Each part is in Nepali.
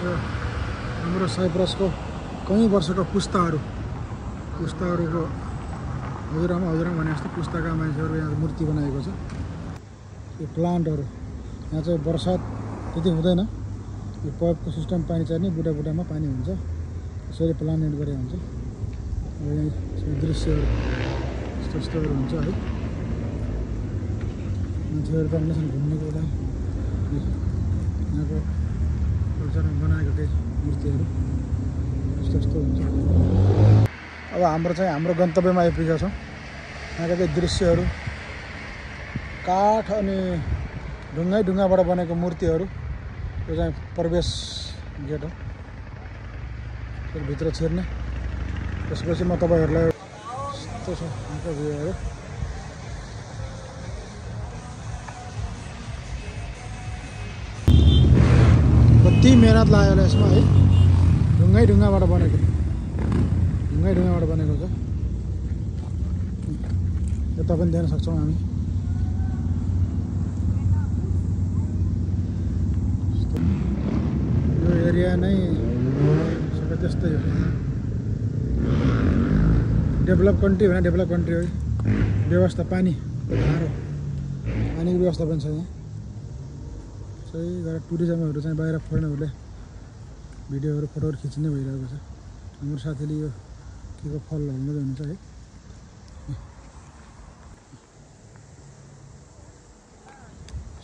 यो हाम्रो साइप्रसको कयौं वर्षको पुस्ताहरूको हजुरआमा भने जस्तो पुस्ताका मान्छेहरू यहाँ मूर्ति बनाएको छ। यो प्लान्टहरू यहाँ चाहिँ बर्सात त्यति हुँदैन, यो पाइपको सिस्टम पानी चाहिने बुढामा पानी हुन्छ, यसरी प्लान्ट गरेको हुन्छ। अब यहाँ दृश्यहरू यस्तोहरू हुन्छ है। मान्छेहरू पनि घुम्नेको लागि यहाँको कल्चरमा बनाएको केही मूर्तिहरू यस्तो हुन्छ। अब हाम्रो गन्तव्यमा आइपुगेका छौँ। यहाँका केही दृश्यहरू काठ अनि ढुङ्गाबाट बनेको मूर्तिहरू। यो चाहिँ प्रवेश गेट हो, भित्र छिर्ने। त्यसपछि म तपाईहरुलाई यस्तो छ यहाँको भ्यूहरू। कति मेहनत लाग्यो होला यसमा है। ढुङ्गाबाट बनेको छ। यता पनि देख्न सक्छौँ हामी। यो एरिया नै सबै त्यस्तै हो। डेभलप कन्ट्री होइन, डेभलप कन्ट्री हो। व्यवस्था पानीको व्यवस्था पनि छ यहाँ। सही गरेर टुरिज्महरू चाहिँ बाहिर फरेनरहरूले भिडियोहरू फोटोहरू खिच्ने भइरहेको छ। हाम्रो साथीले यो के को फल लगाउँदै हुनुहुन्छ है।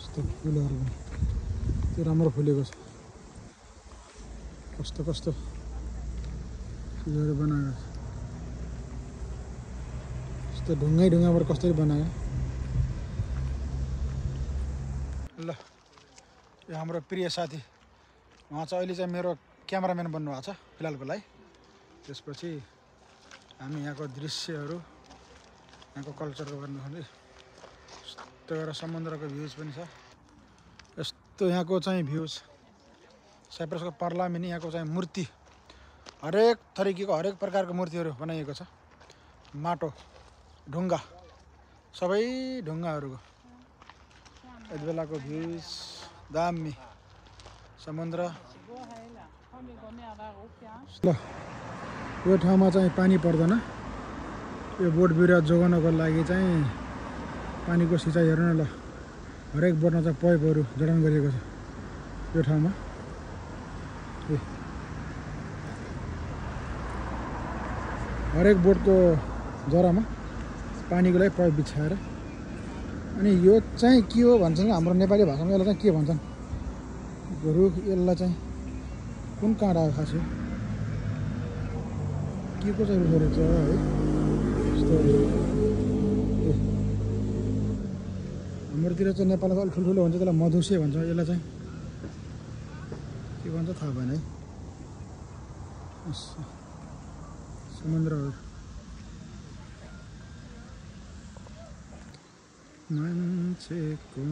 यस्तो फुलहरू त्यो राम्रो फुलेको छ। कस्तो चिजहरू बनाएको छ। यस्तो ढुङ्गाबाट कसरी बनायो। ल यो हाम्रो प्रिय साथी उहाँ चाहिँ अहिले चाहिँ मेरो क्यामेराम्यान बन्नुभएको छ फिलहालको लागि। त्यसपछि हामी यहाँको दृश्यहरू यहाँको कल्चरहरू गर्नुपर्ने। यस्तो एउटा समुद्रको भ्यूज पनि छ। यस्तो यहाँको चाहिँ भ्यूज साइप्रसको पार्लामेन्ट। यहाँको चाहिँ मूर्ति हरेक थरीको हरेक प्रकारको मूर्तिहरू बनाइएको छ। माटो ढुङ्गा सबै ढुङ्गाहरूको यति बेलाको भ्यूज दामी समुद्र। ल यो ठाउँमा चाहिँ पानी पर्दैन। यो बोट बिरुवा जोगाउनको लागि चाहिँ पानीको सिँचाइ हेर्नु न। ल हरेक बोटमा चाहिँ पाइपहरू जडान गरिएको छ यो ठाउँमा। हरेक बोटको जरामा पानीको लागि पाइप बिछाएर। अनि यो चाहिँ के हो भन्छन् हाम्रो नेपाली भाषामा यसलाई चाहिँ के भन्छन् रुख। यसलाई चाहिँ कुन काँडा खास हो के को चाहिँ रुख रहेछ है। यस्तो हाम्रोतिर चाहिँ नेपालमा अलिक ठुल्ठुलो हुन्छ, त्यसलाई मधुसे भन्छ। यसलाई चाहिँ के भन्छ थाहा भएन है। समुद्रहरू मान्छेको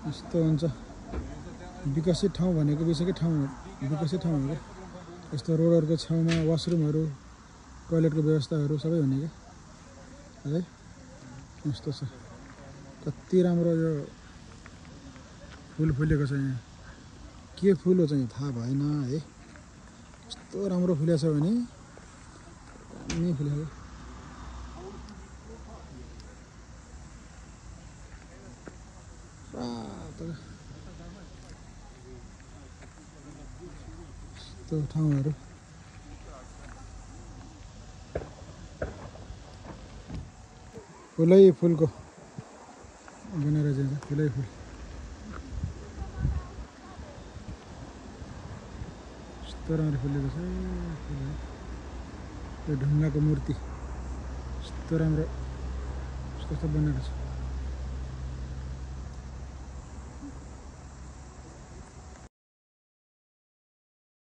यस्तो हुन्छ। विकसित ठाउँ भनेको विकसित ठाउँ हो क्या। यस्तो रोडहरूको छेउमा वासरुमहरू टोयलेटको व्यवस्थाहरू सबै हुने क्या है। यस्तो छ। कति राम्रो यो फुल फुलेको छ यहाँ। के फुल हो चाहिँ थाहा भएन है। यस्तो राम्रो फुलेको छ भने दामी फुलेको। यस्तो ठाउँहरू फुलको बनाएर जान्छ। फुल यस्तो राम्रो फुलेको छ। यो ढुङ्गाको मूर्ति यस्तो राम्रो यस्तो बनाएको छ।